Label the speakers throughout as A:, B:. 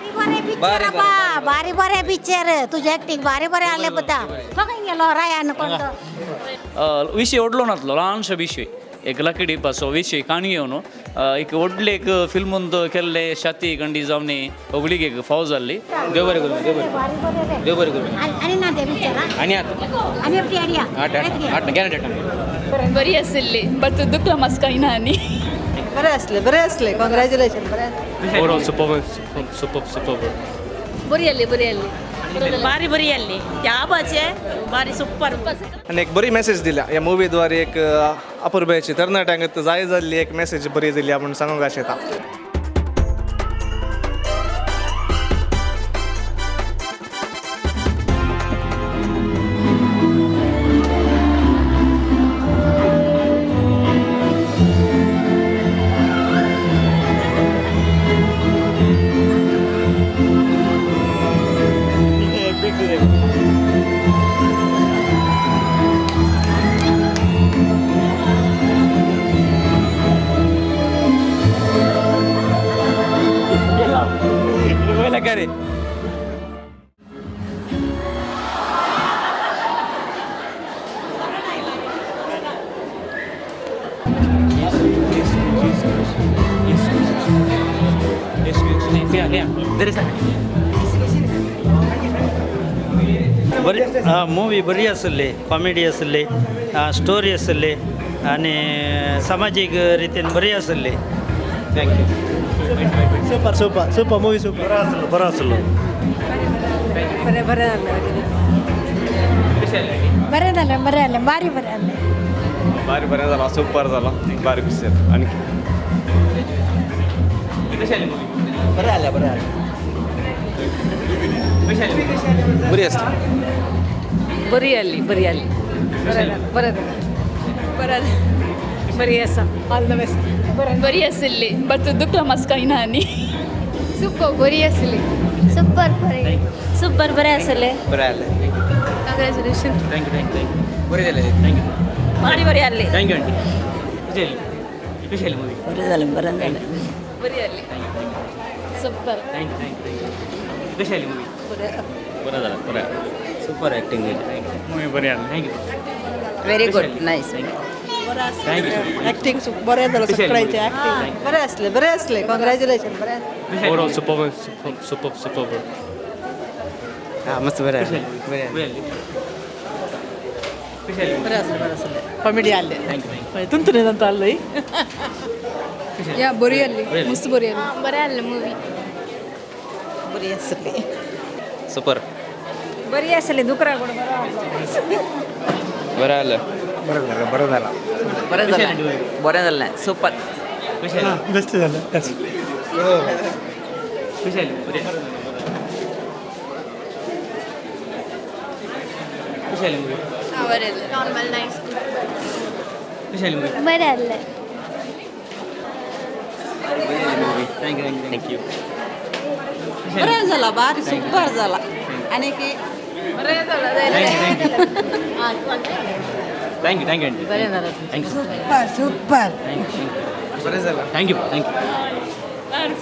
A: बारी बरें बारी बरें पिक्चर तुजें एक्टिंग बारी बरें आसलें पुता तो खंय गेलो रायान कोण तो
B: विशय व्हडलो नासलो ल्हानसो विशय एक लकी डिपाचो विशय काणी येवन एक व्हडले एक फिल्मून केल्ले शाती गंडी जावन पब्लीक एक फाव जाल्ली.
C: देव बरें करूं, देव बरें
A: बारी बरें रे.
C: देव बरें करूं.
A: आनी ना ते पिक्चर
C: आनी आतां
A: आनी एकटी हाडया
C: आठ आठ आठ गॅरंटी आठ.
D: बरी आशिल्ली बट दुखला मास्का येना आनी
E: बरें आसलें बरें आसलें कॉंग्रॅच्युलेशन बरें आसलें.
B: ओवरऑल सुपर सुपर सुपर
D: बरी आसली बरी आसली
F: भारी बरी आसली त्या भारी सुपर.
G: आनी एक बरी मॅसेज दिल्या ह्या मुवीद्वारे एक अपुरबायेची तरणाट्यांक जाय जाल्ली एक मॅसेज बरी दिल्या म्हूण सांगूंक आशेता.
H: बरी मुवी बरी आसली कॉमेडी आसली स्टोरी आसली आनी सामाजीक रितीन बरी आसली. Thank you.
I: Super super super movie super.
H: बरो आसलो बरो आसलो.
E: बरें बरें जालें.
A: बरें जालें बरें जालें बारी बरें जालें.
G: बारी बरें जाला सुपर जाला बारी पिक्चर आनी
I: बरें आसलें बरें आसलें.
C: बरी आसली.
F: बरी आसली बरी आसली. बरें बरें बरें बरी आसा.
E: All the best.
D: बरी आशिल्ली बट दुखला मास्का येना आनी सुपर बरी आसली.
A: सुपर बरें
F: सुपर बरें आसलें.
C: बरें आसलें.
D: Congratulation.
B: Thank you thank you thank you.
C: बरें जालें.
B: Thank you
F: भारी बरी आसली.
B: Thank you aunty. कशी आली मूवी?
F: बरें जालें बरें जालें.
D: बरी आसली super.
B: Thank you thank you thank you. कशी आली मूवी?
C: बरें जालें बरें. Super acting.
B: मूवी बरी आसली. Thank you.
F: Very good nice.
B: Thank you.
E: Acting बरें जालें सगळ्यांचें एक्टिंग बरें आसलें बरें आसलें. कॉंग्रॅच्युलेशन बरें आसलें.
B: Overall super super super.
C: हां मस्त बरें आसलें बरें.
B: बरी आसली. कशी आली?
E: बरें आसलें बरें आसलें. कॉमेडी आसलें.
B: Thank you thank you.
E: तुमतून आसली.
D: या बरी आसली मस्त बरी आसली. बरें आसलें मुवी.
E: बरी आसली.
C: सुपर.
F: बरी आसली दुकरा कोण
C: बरें आसलें.
I: बरें जालें बरें जालां.
F: बरें जालें बरें जालें सुपर.
B: कशी आली?
I: बेस्ट जालें.
B: कशी आली? बरी कशी आली मूवी?
D: बरें नॉर्मल नायस.
B: कशी आली मूवी?
A: बरें आसलें.
B: Thank you thank you
C: thank you.
E: बरें जाला बारी सुपर जाला. आनी की
D: बरें जालें.
B: Thank you thank you aunty.
F: बरें जालें.
B: Thank you
E: super super.
B: Thank you.
G: बरें जालां.
B: Thank you thank you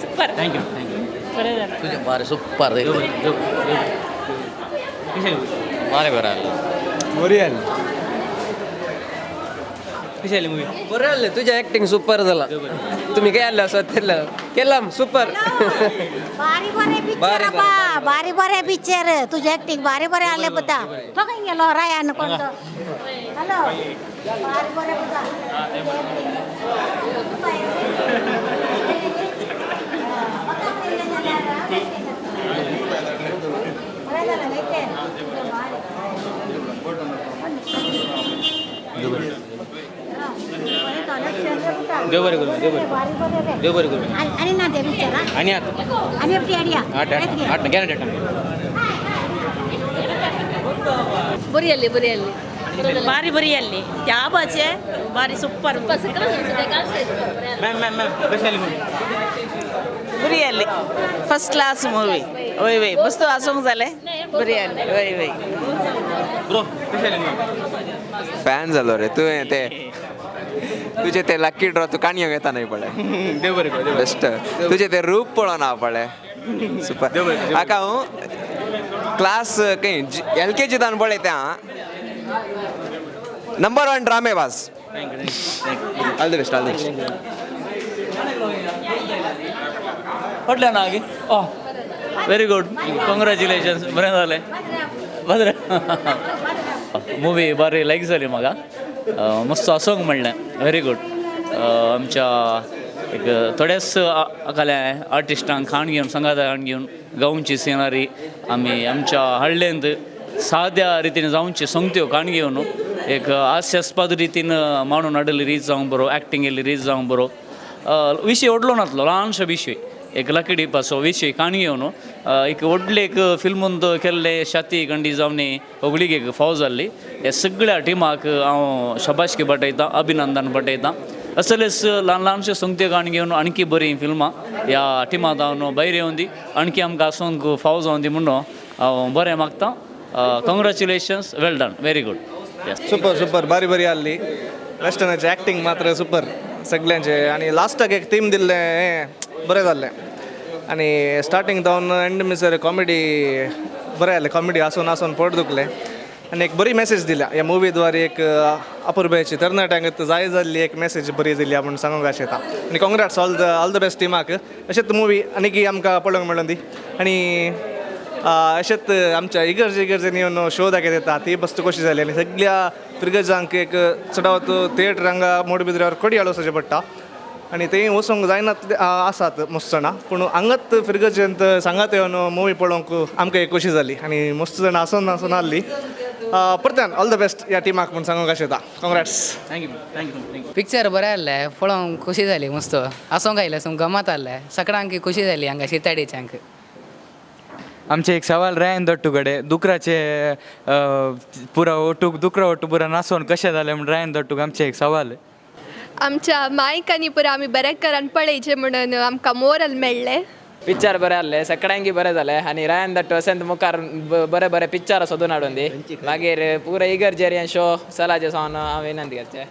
F: super.
B: Thank you thank you.
F: बरें जालें.
C: तुजें बारें सुपर.
B: कशी आली मूवी?
C: बारें बरें आसलें.
G: बरी आसली.
B: कशी आली मूवी?
C: बरें आसलें. तुजें एक्टिंग सुपर जाला. तुमी काय आसले असो केलं केलाम सुपर.
A: बारी बरें पिक्चर आबा बारी बरें पिक्चर तुजें एक्टिंग बारी बरें आसलें पुता तो खंय गेलो रायान कोण तो हॅलो बारी बरें पुता. बरें जालें न्ही तें.
C: देव बरें करूं, देव बरें
A: बारी बरें रे.
C: देव बरें करूं.
A: आनी ना ते पिक्चर
C: आनी आतां
A: आनी एकटी हाडया
C: आठ आठ आठ गॅरंटी आठ.
D: बरी आसली बरी आसली.
F: भारी बरी आसली. त्या भारी सुपर.
B: मॅम मॅम मॅम कशी आली मूवी?
F: बरी आसली. First class movie. वय वय मस्त आसूंक जालें. बरी आसली वय वय.
B: ब्रो कशी आली मूवी?
J: फॅन जालो रे तुवें ते तुजे ते लकी ड्रॉ तूं काणयो घेता न्हय पळय.
C: देव बरें करूं.
J: बेस्ट तुजें तें रूप पळोवन हांव पळय. सुपर. हाका हांव क्लास खंय एल के जी तान पळयता. नंबर वन ड्रामेबाज. All the best, all the best.
B: पटलें ना गे? Oh, very good, congratulations. बरें जालें, बरें. मुवी बरी लायक जाली म्हाका. मस्त आसोंक म्हणलें. Very good. आमच्या एक थोड्याच आकाल्या आर्टिस्टांक खाण घेवन, सांगाता हाण घेवन गांवची सिनरी, आमी आमच्या हळ्ळेंत साद्या रितीन जावची सोंगत्यो काण घेवन एक हास्यास्पद रितीन मांडून हाडली रीत जावंक बरो, एक्टींग केल्ली रीत जावंक बरो. विशय व्हडलो नासलो, ल्हानसो विशय, एक लाकडी पासो विशय काण घेवन एक व्हडलें एक फिल्मून केल्ले शाती गंडी जावन होगळीक एक फाव जाल्ली. ह्या सगळ्या टिमाक हांव शबाशकी पाठयतां, अभिनंदन पाठयतां. असलेच ल्हान ल्हानश्यो सोंगत्यो काण घेवन आणकी बरीं फिल्मां ह्या टिमा जावन भायर येवन दी, आणकी आमकां आसूंक फाव जावन दी म्हणून हांव बरें मागतां. Congratulations, well done, very good, yes.
G: Super, super. बारी बरी आहली. वेस्टर्नाचे एक्टिंग मात्र सुपर सगळ्यांचे. आनी लास्टाक एक थीम दिल्लें हें बरें जाल्लें. आनी स्टार्टींग जावन एंड मिसर कॉमेडी बरें जालें. कॉमेडी आसून आसून पोट दुखलें. आनी एक बरी मॅसेज दिल्या ह्या मुवीद्वारे, एक अपुरबायेची, तरणाट्यांक जाय जाल्ली एक मॅसेज बरी दिल्या म्हूण सांगूंक आशेता. आनी congrats, all the best टिमाक. अशेंच मुवी आनीक आमकां पळोवंक मेळोन दी. आनी अशेंच आमच्या इगर्ज इगर्जेनी येवन शो दाखयत येता, ती बस्त खोशी जाली. आनी सगळ्या फिरगजांक एक चडावत थिएटर हांगा मोडबिद्र्यार कोडयाळ वचचें पडटा आनी थंय वचूंक जायना आसात मस्त जाणां, पूण हांगाच फिरगजेंत सांगात येवन मुवी पळोवंक आमकां एक खोशी जाली. आनी मस्त जाणां आसून आसून आहली. परत्यान ऑल the best ह्या टिमाक म्हूण सांगूंक आशेता. Congrats.
B: Thank you, thank you, thank you.
K: Picture बरें आहलें, पळोवंक खोशी जाली. मस्त हांसोंक आयलें, सामकें गमत आहलें. सगळ्यांक खोशी जाली हांगा शिताडीच्यांक.
L: आमचे एक सवाल रायन दट्टू कडेन, दुकराचे पुरा ओटूक, दुकरा ओटू पुरा नासोन कशें जालें म्हूण रायन दट्टूक आमचें एक सवाल.
D: आमच्या मायक आनी पुरा आमी बरें करान पळयचें म्हणून आमकां मोरल मेळ्ळें.
C: पिक्चर बरें आहलें, सगळ्यांकी बरें जालें. आनी रायन दट्टू अशेंच मुखार बरें बरें पिक्चर सोदून हाडून दी. मागीर पुरा इगर्जेर शो चलाचे सावन हांव विनंती करचें.